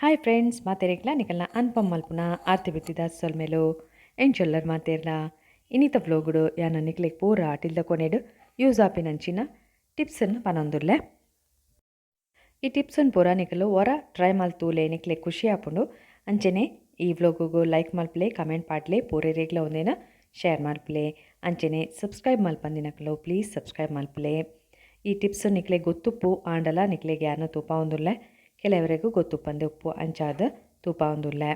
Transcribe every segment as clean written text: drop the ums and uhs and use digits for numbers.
Hi friends, ಮಾತೆರೆಗ್ಲ ನಿಕಲ್ನ ಅನ್ಪಮ್ ಮಲ್ಪುನ ಆರ್ತಿ ಬಿತ್ತಿದ ಸೊಲ್ಮೆಲು. ಎಂಚೊಲ್ಲರ್ ಮಾತೆರ್ಲ? ಇನಿತ ವ್ಲೋಗುಡು ಯಾನ ನಿಕ್ಲೆಗ್ ಪೂರ ಟಿಲ್ದ ಕೊನೆಡ್ ಯೂಸ್ ಆಪಿನಂಚಿನ ಟಿಪ್ಸನ್ ಪನೊಂದುಲ್ಲೆ. ಈ ಟಿಪ್ಸನ್ ಪೂರ ನಿಕಲು ಒರ ಟ್ರೈ ಮಲ್ತೂಲೆ, ನಿಕ್ಲೆಗ್ ಖುಷಿ ಆಪುಂಡು. ಅಂಚೆನೆ ಈ ವ್ಲೋಗುಗು ಲೈಕ್ ಮಲ್ಪಲೆ, ಕಮೆಂಟ್ ಪಾಡ್ಲೆ, ಪೂರೆರೆಗ್ಲ ಒಂದೇನ ಶೇರ್ ಮಲ್ಪಲೆ. ಅಂಚೆನೆ ಸಬ್ಸ್ಕ್ರೈಬ್ ಮಲ್ಪಂದಿನಕಲು ಪ್ಲೀಸ್ ಸಬ್ಸ್ಕ್ರೈಬ್ ಮಲ್ಪಲೆ. ಈ ಟಿಪ್ಸ್ ನಿಕ್ಲೆಗ್ ಗೊತ್ತುಪ್ಪು, ಆಂಡಲ ನಿಕ್ಲೆಗ್ ಯಾನ ತೂಪಾವೊಂದುಲ್ಲೆ. ಕೆಲವರೆಗೂ ಗೊತ್ತುಪ್ಪಂದೆ ಉಪ್ಪು, ಅಂಚಾದ್ ತೂಪಾವೊಂದುಲ್ಲೆ.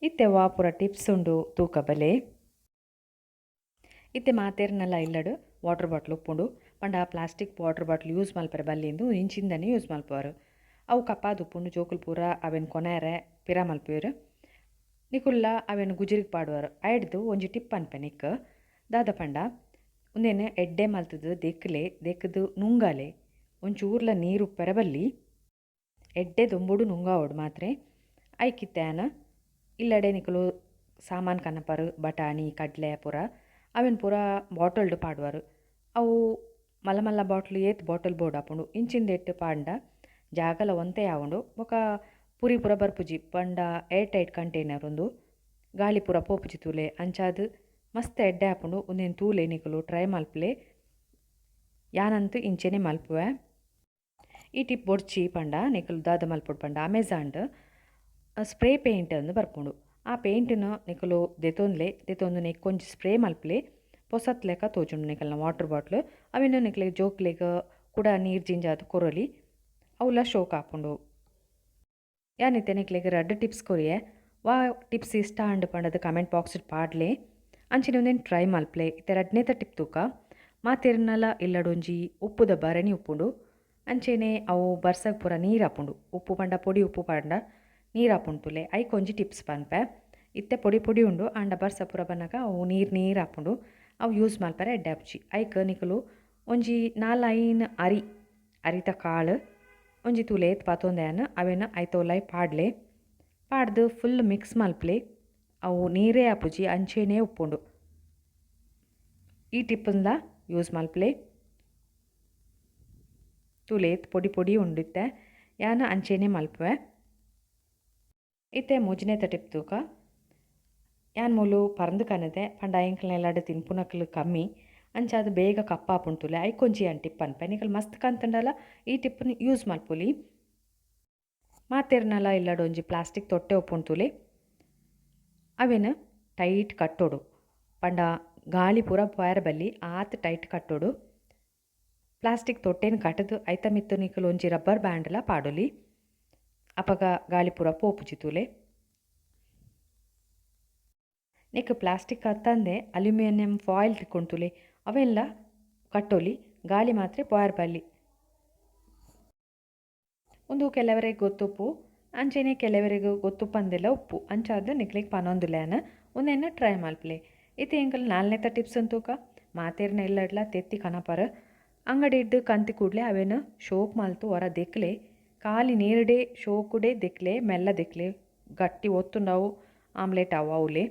ಇತ್ತೆ ವಾ ಪೂರ ಟಿಪ್ಸ್ ಉಂಡು ತೂಕ ಬಲೆ. ಇತ್ತೆ ಮಾತೆರ್ನಲ ಇಲ್ಲಡ್ ವಾಟರ್ ಬಾಟ್ಲ್ ಉಪ್ಪುಂಡು. ಪಂಡ plastic water bottle use ಮಲ್ಪರೆ ಬಲ್ಲಿಂದು ಇಂಚಿಂದನೆ ಯೂಸ್ ಮಲ್ಪುವರು. ಅವು ಕಪ್ಪಾದ್ ಉಪ್ಪುಂಡು. ಜೋಕುಲು ಪೂರ ಅವೆನ್ ಕೊನೆರೆ ಪಿರ ಮಲ್ಪುವೆರ್. ನಿಕುಲ್ಲ ಅವೆನ್ ಗುಜಿರಿಗ್ ಪಾಡುವರು. ಐಡ್ದು ಒಂಜಿ ಟಿಪ್ ಪನ್ಪೆ ನಿಕ್. ದಾದ ಪಂಡ, ಉಂದೆನ್ ಎಡ್ಡೆ ಮಲ್ತುದು ದೆಕ್ಕ್ಲೆ. ದೆಕ್ಕ್ದ್ ನುಂಗಾಲೆ. ಒಂಚೂರ್ಲ ನೀರು ಉಪ್ಪೆರೆ ಬಲ್ಲಿ. ಎಡ್ಡೆ ದೊಂಬುಡು ನುಂಗಾವೊಡು ಮಾತ್ರೆ. ಐಕಿತ್ತೆ ಯಾನ್ ಇಲ್ಲಡೆ ನಿಕುಲು ಸಾಮಾನು ಕನಪರು, ಬಟಾಣಿ, ಕಡಲೆ ಪೂರ, ಅವೆನ್ ಪೂರ ಬಾಟಲ್ಡ್ ಪಾಡುವರು. ಅವು ಮಲ್ಲ ಮಲ್ಲ ಬಾಟ್ಲ್, ಏತ್ ಬಾಟಲ್ ಬೋಡಾಪುಂಡು. ಇಂಚಿಂದೆಟ್ ಪಾಡ್ಂಡ ಜಾಗಲ ಒಂತೆ ಆವುಂಡು, ಬೊಕ ಪುರಿ ಪೂರ ಬರ್ಪುಜಿ. ಪಂಡ air tight container ಉಂದು. ಗಾಳಿ ಪೂರ ಪೋಪುಜಿ ತೂಲೆ. ಅಂಚಾದ್ ಮಸ್ತ್ ಎಡ್ಡೆ ಆಪುಂಡು. ಉಂದೆನ್ ತೂಲೆ, ನಿಕುಲು ಟ್ರೈ ಮಲ್ಪುಲೆ. ಯಾನಂತೂ ಇಂಚೆನೆ ಮಲ್ಪುವೆ. ಈ ಟಿಪ್ ಬೊಡ್ಚಿ ಪಂಡ ನಿಕುಲು ದಾದ ಮಲ್ಪೊಡು ಪಂಡ, ಅಮೆಜಾನ್ಡ್ ಸ್ಪ್ರೇ ಪೇಂಟ್ ಅಂದ್ ಬರ್ಪುಂಡು. ಆ ಪೇಂಟ್ನ್ ನಿಕುಲು ದೆತೊನ್ಲೆ. ದೆತೊಂದು ನೆಕ್ಕ್ ಒಂಜಿ ಸ್ಪ್ರೇ ಮಲ್ಪುಲೆ. ಪೊಸತ್ ಲೆಕ್ಕ ತೋಜುಂಡು ನಿಕಲ್ನ ವಾಟರ್ ಬಾಟ್ಲ್. ಅವೆನ್ ನಿಕ್ಲೆಗ್ ಜೋಕ್ಲೆಗ್ ಕುಡ ನೀರು ಜಿಂಜಾದ್ ಕೊರೊಲಿ. ಅವುಲ ಶೋಕ್ ಆಪುಂಡು. ಯಾನ್ ಇತ್ತೆ ನಿಕ್ಲೆಗ್ ರಡ್ಡ್ ಟಿಪ್ಸ್ ಕೊರಿಯೆ. ವಾ ಟಿಪ್ಸ್ ಇಷ್ಟ ಆಂಡ್ ಪಂಡದ್ ಕಮೆಂಟ್ ಬಾಕ್ಸ್ ಪಾಡ್ಲೆ. ಅಂಚನೆ ಉಂದೆನ್ ಟ್ರೈ ಮಲ್ಪಲೆ. ಇತ್ತೆ ರಡ್ಡನೇತ ಟಿಪ್ ತೂಕ. ಮಾತೆರ್ನಲ ಇಲ್ಲಡೊಂಜಿ ಉಪ್ಪುದ ಭರಣಿ ಉಪ್ಪುಂಡು. ಅಂಚೆನೆ ಅವು ಬರ್ಸಗ್ ಪೂರ ನೀರು ಆಪುಂಡು. ಉಪ್ಪು ಪಂಡ, ಪೊಡಿ ಉಪ್ಪು ಪಂಡ ನೀರು ಆಪುಂಡು ತೂಲೆ. ಐಕ್ ಒಂಜಿ ಟಿಪ್ಸ್ ಪನ್ಪೆ. ಇತ್ತೆ ಪೊಡಿ ಪೊಡಿ ಉಂಡು, ಆಂಡ ಬರ್ಸ ಪೂರ ಬನ್ನಗ ಅವು ನೀರು ನೀರು ಆಪುಂಡು. ಅವು ಯೂಸ್ ಮಲ್ಪರೆ ಎಡ್ಡೆ ಆಪುಜಿ. ಐಕ್ ನಿಕುಲು ಒಂಜಿ ನಾಲ್ ಐನ್ ಅರಿ, ಅರಿತ ಕಾಳು ಒಂಜಿ ತೂಲೆ ಏತ್ ಪತೊಂದೆ ಯಾನ್, ಅವೆನ್ ಐತ ಉಲಾಯಿ ಪಾಡ್ಲೆ. ಪಾಡ್ದು ಫುಲ್ ಮಿಕ್ಸ್ ಮಲ್ಪಲೆ. ಅವು ನೀರೇ ಆಪುಜಿ, ಅಂಚೆನೇ ಉಪ್ಪುಂಡು. ಈ ಟಿಪ್ಪನ್ಲ ಯೂಸ್ ಮಲ್ಪಲೆ. ತೂಲೆ, ಏತ್ ಪೊಡಿ ಪೊಡಿ ಉಂಡು ಇತ್ತೆ. ಯಾನ್ ಅಂಚೆನೆ ಮಲ್ಪುವೆ. ಇತ್ತೆ ಮೂಜಿನೇತ ಟಿಪ್ ತೂಕ. ಯಾನ್ ಮೂಲು ಪರ್ಂದ್ ಕನದೆ. ಪಂಡ ಎಂಕ್ಲ್ನ ಇಲ್ಲಡ್ ತಿನ್ಪುನಕ್ಲು ಕಮ್ಮಿ. ಅಂಚಾದ್ ಬೇಗ ಕಪ್ಪಾಪುಂಡು ತೂಲೆ. ಐಕ್ ಒಂಜಿ ಯಾನ್ ಟಿಪ್ ಪನ್ಪೆ. ನಿಕುಲು ಮಸ್ತ್ ಕಂತುಂಡಲ ಈ ಟಿಪ್ಪನ್ ಯೂಸ್ ಮಲ್ಪೊಲಿ. ಮಾತೆರ್ನಲ ಇಲ್ಲಡ್ ಒಂಜಿ ಪ್ಲಾಸ್ಟಿಕ್ ತೊಟ್ಟೆ ಉಪ್ಪುಂಡು ತೂಲೆ. ಅವೆನ್ ಟೈಟ್ ಕಟ್ಟೊಡು. ಪಂಡ ಗಾಳಿ ಪೂರ ಪೋಯರೆ ಬಲ್ಲಿ, ಆತ್ ಟೈಟ್ ಕಟ್ಟೊಡು. ಪ್ಲಾಸ್ಟಿಕ್ ತೊಟ್ಟೆನ್ ಕಟ್ಟದು ಐತ ಮಿತ್ತ್ ನಿಕುಲು ಒಂಜಿ ರಬ್ಬರ್ ಬ್ಯಾಂಡ್ಲ ಪಾಡೊಲಿ. ಅಪಗ ಗಾಳಿ ಪೂರ ಪೋಪುಜಿ ತೂಲೆ. ನೆಕ್ ಪ್ಲಾಸ್ಟಿಕ್ ಅತ್ತಂದೆ ಅಲ್ಯೂಮಿನಿಯಂ ಫಾಯಿಲ್ ತಿಕ್ಕುಂಡು ತೂಲೆ, ಅವೆನ್ಲ ಕಟ್ಟೊಲಿ. ಗಾಳಿ ಮಾತ್ರ ಪೋಯರ್ ಬಲ್ಲಿ. ಉಂದು ಕೆಲವರೆಗ್ ಗೊತ್ತುಪ್ಪು, ಅಂಚೆನೆ ಕೆಲವರೆಗ್ ಗೊತ್ತುಪ್ಪಂದೆಲ ಉಪ್ಪು. ಅಂಚಾದ್ ನಿಕ್ಲೆಗ್ ಪನೊಂದುಲ್ಲೆ ಯಾನ್. ಉಂದೆನ್ ಟ್ರೈ ಮಲ್ಪುಲೆ. ಇತ್ತೆ ಎಂಕುಲು ನಾಲ್ನೇತ ಟಿಪ್ಸ್ ತೂಕ. ಮಾತೆರ್ನ ಇಲ್ಲಡ್ಲ ತೆತ್ತಿ ಕನಪರ್. ಅಂಗಡಿಡ್ದ್ ಕಂತಿ ಕೂಡ್ಲೆ ಅವೆನ್ ಶೋಕ್ ಮಲ್ತ್ ಒರ ದೆಕ್ಲೆ. ಖಾಲಿ ನೀರುಡೆ ಶೋಕುಡೆ ದೆಕ್ಲೆ. ಮೆಲ್ಲ ದೆಕ್ಲೆ. ಗಟ್ಟಿ ಒತ್ತುಂಡವು ಆಮ್ಲೆಟ್ ಅವು ಅವುಲೆ.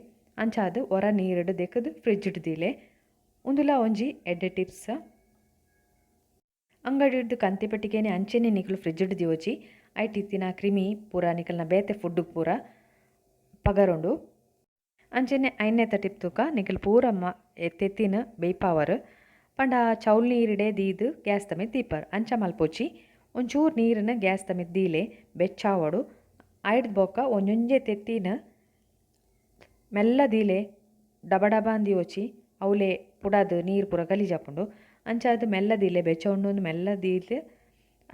ಅಂಚಾದ್ ಒರ ನೀರುಡು ದೆಕ್ಕುದು ಫ್ರಿಡ್ಜ್ ದೀಲೆ. ಉಂದುಲ ಒಂಜಿ ಎಡ್ಡೆ ಟಿಪ್ಸ್. ಅಂಗಡಿಡ್ದು ಕಂತಿ ಪೆಟ್ಟಿಗೆನೆ ಅಂಚೆನೆ ನಿಕುಲು ಫ್ರಿಡ್ಜ್ ದೀವೊಚಿ. ಐಟ್ ಇತ್ತಿನ ಕ್ರಿಮಿ ಪೂರ ನಿಕಲ್ನ ಬೇತೆ ಫುಡ್ ಪೂರ ಪಗರುಂಡು. ಅಂಚೆನೆ ಐನೇತ ಟಿಪ್ ತೂಕ. ನಿಕುಲು ಪೂರ ತೆತ್ತಿನ ಬೇಯ್ಪಾವರ್ ಪಂಡ ಚೌಲ್ ನೀರುಡೆ ದೀದ್ ಗ್ಯಾಸ್ ದ ಮಿತ್ತ್ ದೀಪರ್. ಅಂಚ ಮಲ್ಪೊಚಿ. ಒಂಚೂರು ನೀರನ್ನು ಗ್ಯಾಸ್ ದ ಮಿತ್ತ್ ದೀಲೆ, ಬೆಚ್ಚಾವೊಡು. ಐಡ್ದ್ ಬೊಕ್ಕ ಒಂಜೊಂಜೆ ತೆತ್ತಿನ ಮೆಲ್ಲ ದೀಲೆ. ಡಬ ಡಬ ದೀವೊಚಿ. ಅವುಲೆ ಪುಡಾದ್ ನೀರು ಪೂರ ಗಲೀಜಾಪುಂಡು. ಅಂಚಾದ್ ಮೆಲ್ಲ ದೀಲೆ. ಬೆಚ್ಚ ಉಂಡು, ಮೆಲ್ಲ ದೀದ್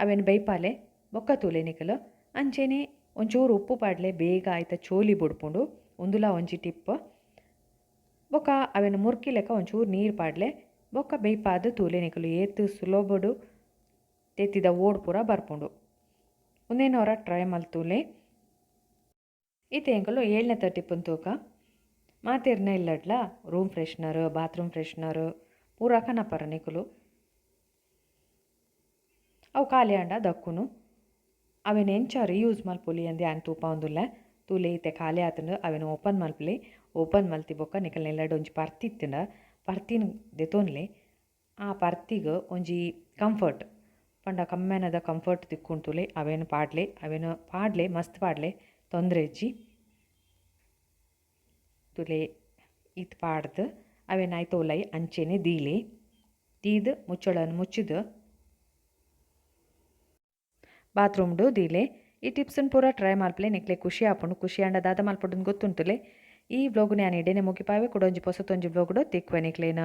ಅವೆನ್ ಬೇಯ್ಪಾಲೆ. ಬೊಕ್ಕ ತೂಲೆ ನಿಕುಲು. ಅಂಚೆನೆ ಒಂಚೂರು ಉಪ್ಪು ಪಾಡ್ಲೆ, ಬೇಗ ಐತ ಚೋಲಿ ಬುಡ್ಪುಂಡು. ಉಂದುಲ ಒಂಜಿ ಟಿಪ್. ಬೊಕ್ಕ ಅವೆನ್ ಮುರ್ಕಿ ಲೆಕ್ಕ ಒಂಚೂರು ನೀರು ಪಾಡ್ಲೆ. ಬೊಕ್ಕ ಬೇಯ್ಪಾದ್ ತೂಲೆ ನಿಕುಲು, ಏತ್ ಸುಲಭಡು ತೆತ್ತಿದ ಓಡ್ ಪೂರ ಬರ್ಪುಂಡು. ಉಂದೆನ್ ಒರ ಟ್ರೈ ಮಲ್ತೂಲೆ. ಇತ್ತೆ ಎಂಕುಲು ಏಳನೇ ಟಿಪ್ಪನ್ ತೂಕ. ಮಾತೆರ್ನ ಇಲ್ಲಡ್ಲ room freshener, bathroom freshener ಪೂರ ಕನಪರ ನಿಕುಲು. ಅವು ಖಾಲಿ ಆಂಡ ದಕ್ಕುನು. ಅವೆನ್ ಎಂಚ ರೀಯೂಸ್ ಮಲ್ಪೊಲಿ ಅಂದ್ ಯಾನ್ ತೂಪಾವೊಂದುಲ್ಲೆ. ತೂಲೆ, ಇತ್ತೆ ಖಾಲಿ ಆತುಂಡು. ಅವೆನ್ ಓಪನ್ ಮಲ್ಪುಲೆ. ಓಪನ್ ಮಲ್ತಿ ಬೊಕ್ಕ ನಿಕಲ್ನ ಇಲ್ಲಡ್ ಒಂಜಿ ಪರ್ತಿ ಇತ್ತ್ಂಡ ಪರ್ತಿನ್ ದೆತೊನ್ಲೆ. ಆ ಪರ್ತಿಗ್ ಒಂಜಿ ಕಂಫರ್ಟ್ ಪಂಡ ಕಮ್ಮೆನದ ಕಂಫರ್ಟ್ ತಿಕ್ಕುಂಡು ತೂಲೆ. ಅವೆನ್ ಪಾಡ್ಲೆ, ಅವೆನ್ ಪಾಡ್ಲೆ, ಮಸ್ತ್ ಪಾಡ್ಲೆ, ತೊಂದರೆ ಇಜ್ಜಿ. ತೂಲೆ, ಈತ್ ಪಾಡ್ದು ಅವೆನ್ ಐತ ಉಲಯಿ ಅಂಚೆನೆ ದೀಲೆ. ದೀದ್ ಮುಚ್ಚಳನ್ ಮುಚ್ಚಿದ್ ಬಾತ್ರೂಮ್ಡು ದೀಲೆ. ಈ ಟಿಪ್ಸ್ನ್ ಪೂರ ಟ್ರೈ ಮಲ್ಪಲೆ, ನಿಕ್ಲೆ ಖುಷಿ ಆಪುಂಡು. ಖುಷಿ ಆಂಡ ದಾದ ಮಲ್ಪೊಡುಂದು ಗೊತ್ತುಂಟುಲೆ. ಈ ವ್ಲೋಗ್ನು ಯಾನ್ ಇಡೆನೆ ಮುಗಿಪಾವೆ. ಕುಡೊಂಜಿ ಪೊಸತೊಂಜಿ ವ್ಲೋಗ್ಡು ತಿಕ್ಕುವೆ ನಿಕ್ಲೆನ.